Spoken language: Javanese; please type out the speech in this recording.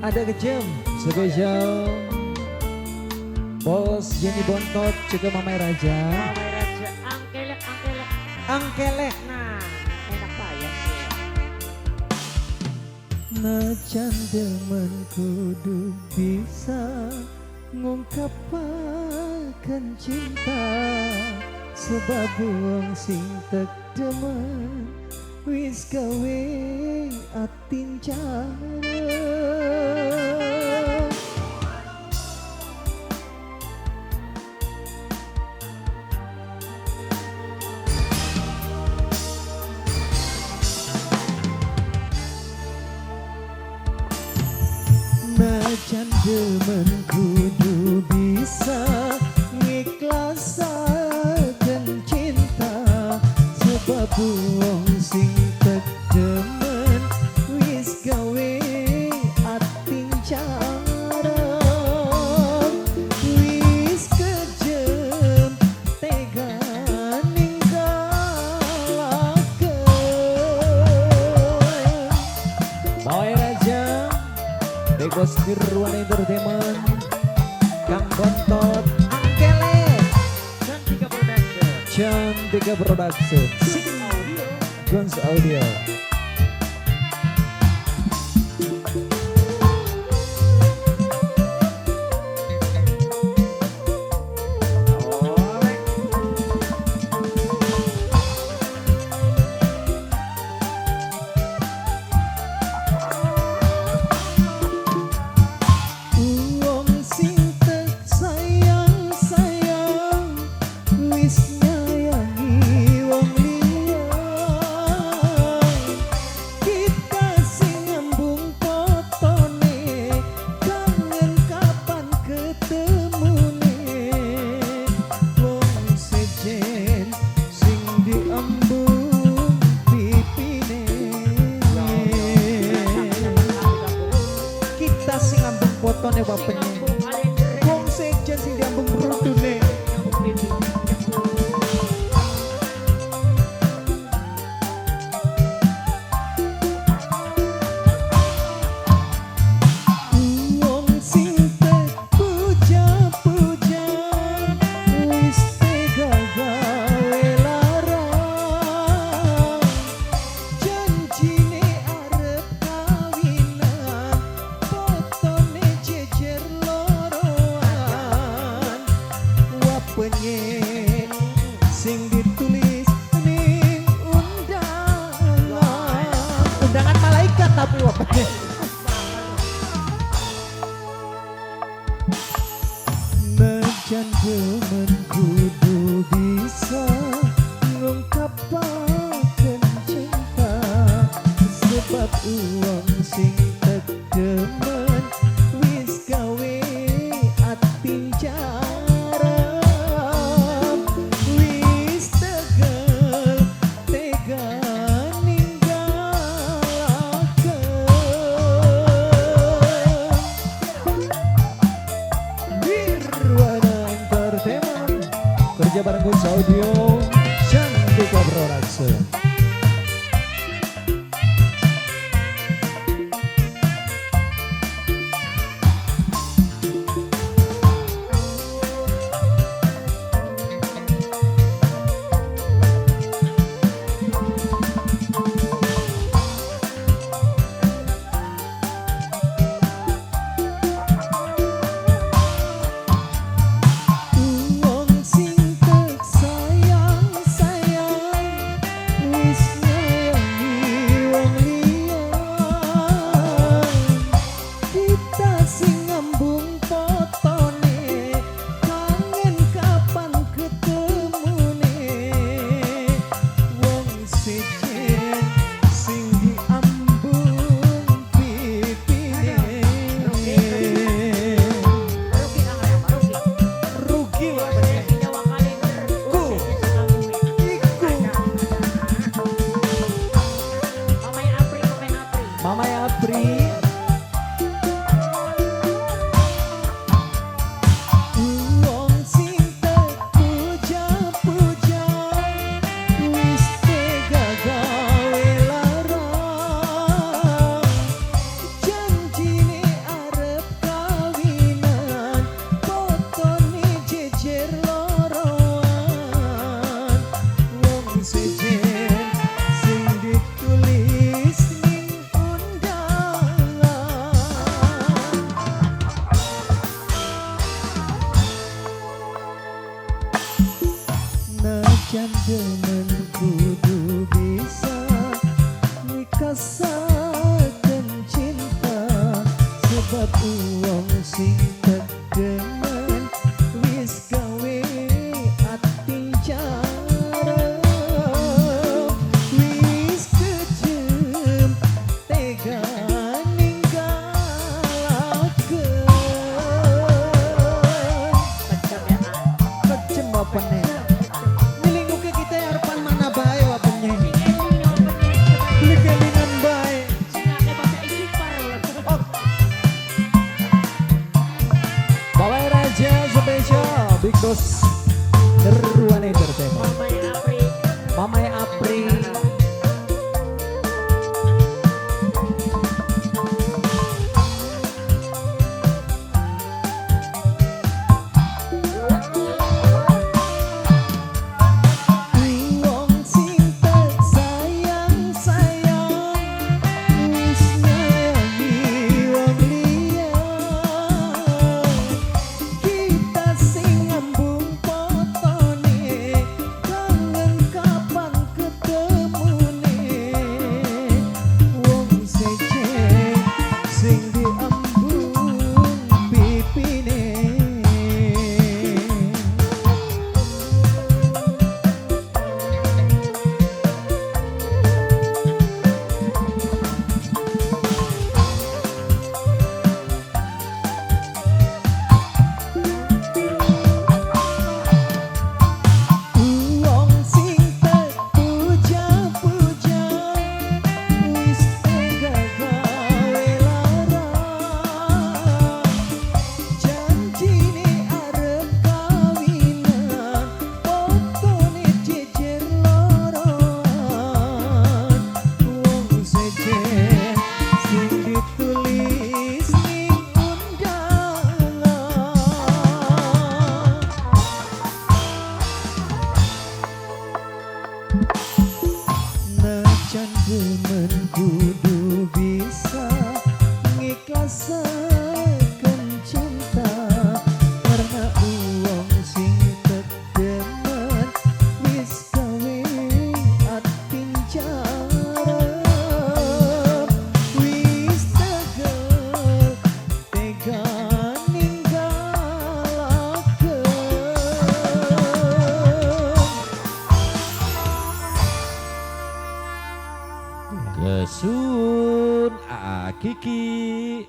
Ada Kejem spesial Bos Jenny Bontot juga Mamai Raja. Mamai Raja angkelek angkelek. Angkelek. Nah, enak bayang ya. Najan demen kudu bisa ngungkapaken cinta, sebab wong sing tek demen wis gawe atin cara. Najan demen kudu bisa ngiklasaken cinta, sebab wong sing tek demen wis gawe atin cara, wis kejem tega ninggalaken. Mamai Raja, Big Boss Nirwana Entertainment, Kang Bontot, Angkele, Cantika Production. Cantika Production, Sing Audio. Guns Audio. Oleh. Wong sing tek sayang sayang wis nyayangi wong liya, kita sing ngambung fotone kangen kapan ketemune, wong sejen sing diambung pipine. Kita sing ngambung fotone wapene, wong sejen sing diambung rutune. Wong sing tek puja-puja wis tega gawe lara, janjine arep kawinan fotone jejer loroan, wapenye sing ditulis ning undangan, undangan malaikat tapi wapenye. Najan demen kudu bisa ngungkapaken cinta, sebab wong sing tek demen wis gawe atin cara, wis tegel tega ninggalaken. Nirwana Entertainment kerja bareng Guns Audio, Cantika Production. Wong sing tek sayang sayang wis nyayangi wong liya, kita sing ngambung fotone kangen kapan ketemune, wong sejen sing diambung pipine. Rugi wapene. Ku. Iku. Mamai Apri, Mamai Apri. Mamai Apri. Wong sing tek puja-puja wis tega gawe lara, janjine ngiklasaken cinta sebab wong sing tedemen wis gawe ati jarep wis kejem tega ninggalaken. Kejam ya, ah. Kejem apa nih? Nyelinguke kita arepan mana bae wapenye. Sing eling apa nih? Beli kelingan bae. Sing akeh baca istighfar. Oh. Bapak Raja spesial Big Boss Nirwana Entertainment. Mamai Apri. Mamai Apri. Wong sing tak sayang sayang wis nyayangi wong liya. Kita sing ngambung fotone kangen kapan ketemune. Wong sejen sing diambung pipine. Wong sing tak puja-puja wis tega gawe lara. Janjine arep kawinan fotone jejer loroan. Wong sejen sing ditulis ning undangan. Najan demen kudu bisa ngiklasaken cinta karena wong sing tedemen wis gawe ati jarep wis tegel tega ninggalaken. Kesun Kiki.